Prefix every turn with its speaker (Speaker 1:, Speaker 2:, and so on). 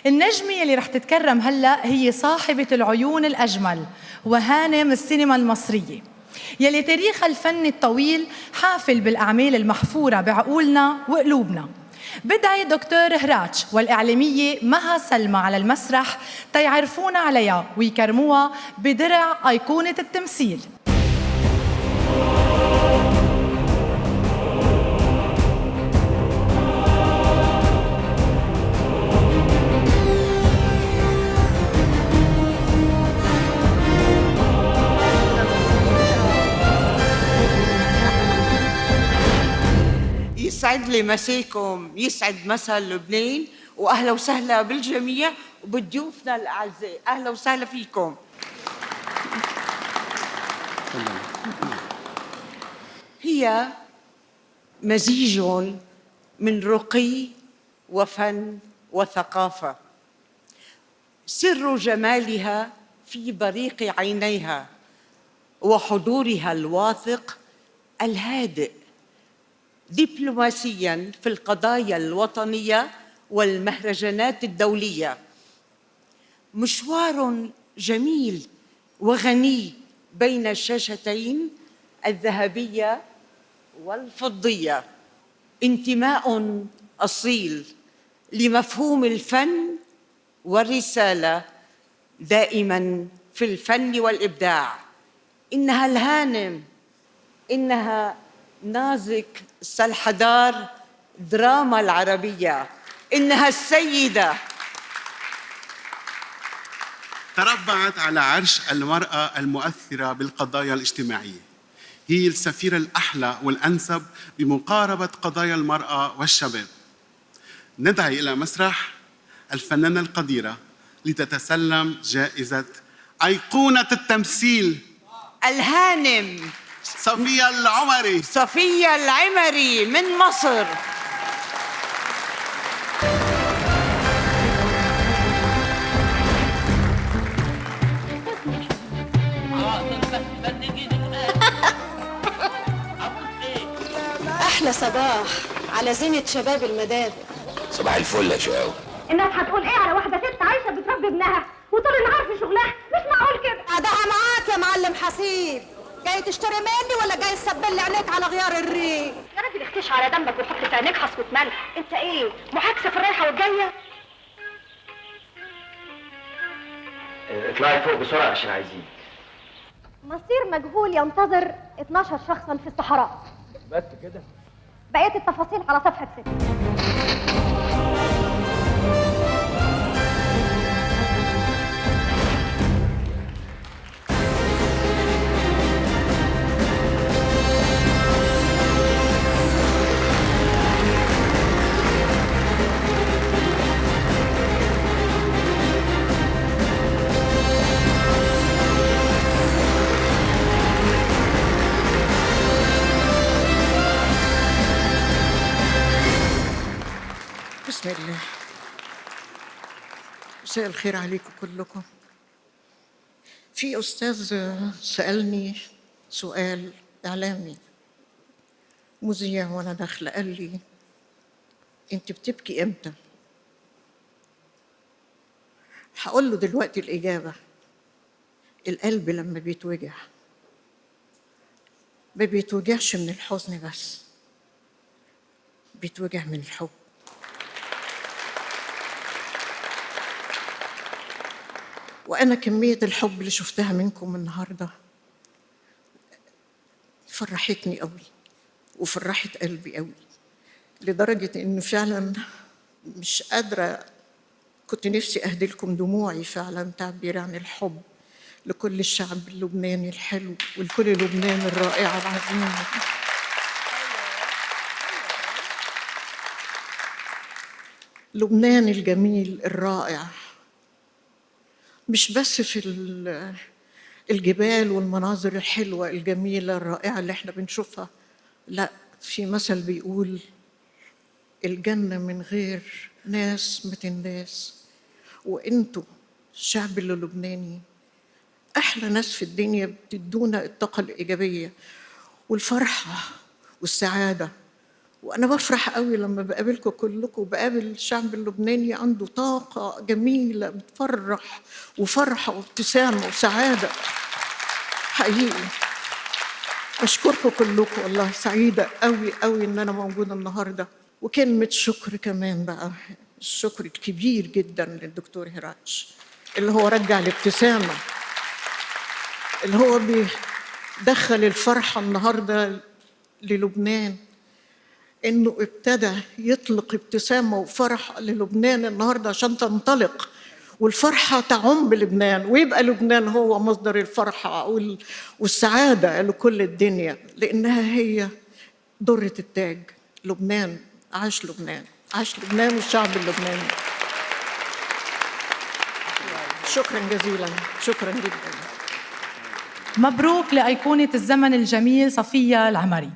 Speaker 1: النجمة اللي رح تتكرم هلأ هي صاحبة العيون الأجمل وهانم السينما المصرية، يلي تاريخها الفني الطويل حافل بالأعمال المحفورة بعقولنا وقلوبنا. بدعي دكتور هراتش والإعلامية مها سلمى على المسرح تيعرفونا عليها ويكرموها بدرع أيقونة التمثيل.
Speaker 2: يسعد لي مساكم، يسعد مسا لبنان، واهلا وسهلا بالجميع وبضيوفنا الاعزاء، اهلا وسهلا فيكم. هي مزيج من رقي وفن وثقافة، سر جمالها في بريق عينيها وحضورها الواثق الهادئ دبلوماسياً في القضايا الوطنية والمهرجانات الدولية. مشوار جميل وغني بين الشاشتين الذهبية والفضية، انتماء أصيل لمفهوم الفن والرسالة دائماً في الفن والإبداع. إنها الهانم، إنها نازك سلحدار دراما العربية، إنها السيدة.
Speaker 3: تربعت على عرش المرأة المؤثرة بالقضايا الاجتماعية، هي السفيرة الأحلى والأنسب بمقاربة قضايا المرأة والشباب. ندعي إلى مسرح الفنانة القديرة لتتسلم جائزة أيقونة التمثيل
Speaker 2: الهانم
Speaker 3: صفية العمري.
Speaker 2: صفية العمري من مصر.
Speaker 4: أحلى صباح على زينة شباب المدارس.
Speaker 5: صباح الفل يا شقاوة.
Speaker 6: الناس هتقول إيه على واحدة ست عايشة بتربي ابنها وطول النهار في شغلها؟ مش معقول كده.
Speaker 4: قعدها معاك يا معلم حسيب، جاي تشتري مني ولا جاي تسبل لي عينيك على غيار الريق؟
Speaker 6: يا راجل اختش على دمك وحط في عينيك حصوة ملح. انت ايه، محاكسة في الرايحة والجاية؟
Speaker 5: اطلعي فوق بسرعة عشان عايزين.
Speaker 6: مصير مجهول ينتظر 12 شخصا في الصحراء.
Speaker 5: بس كده؟
Speaker 6: بقية التفاصيل على صفحة 6.
Speaker 7: بسم الله. مساء الخير عليكم كلكم. في أستاذ سألني سؤال إعلامي مذيع وأنا داخلة، قال لي أنت بتبكي إمتى؟ هقول له دلوقتي الإجابة: القلب لما بيتوجع ما بيتوجعش من الحزن بس، بيتوجع من الحب. وأنا كمية الحب اللي شفتها منكم النهاردة فرحتني قوي وفرحت قلبي قوي، لدرجة إن فعلا مش قادرة، كنت نفسي أهدي لكم دموعي فعلا تعبير عن الحب لكل الشعب اللبناني الحلو ولكل لبنان الرائعة العظيمة. لبنان الجميل الرائع، مش بس في الجبال والمناظر الحلوة الجميلة الرائعة اللي احنا بنشوفها، لا، في مثل بيقول الجنة من غير ناس ما تنداس. وانتوا الشعب اللبناني أحلى ناس في الدنيا، بتدونا الطاقة الإيجابية والفرحة والسعادة وأنا بفرح قوي لما بقابلكم كلكم، وبقابل الشعب اللبناني عنده طاقة جميلة بتفرح، وفرحة وابتسامة وسعادة حقيقي. بشكركم كلكم والله، سعيدة قوي قوي إن أنا موجودة النهاردة. وكلمة شكر كمان بقى، الشكر الكبير جدا للدكتور هراتش اللي هو رجع الابتسامة، اللي هو بيدخل الفرحة النهاردة للبنان، إنه ابتدى يطلق ابتسامة وفرحة للبنان النهاردة عشان تنطلق والفرحة تعم لبنان، ويبقى لبنان هو مصدر الفرحة والسعادة لكل الدنيا، لأنها هي درة التاج. لبنان، عاش لبنان، عاش لبنان والشعب اللبناني. شكرا جزيلا، شكرا جدا.
Speaker 1: مبروك لأيقونة الزمن الجميل صفية العمري.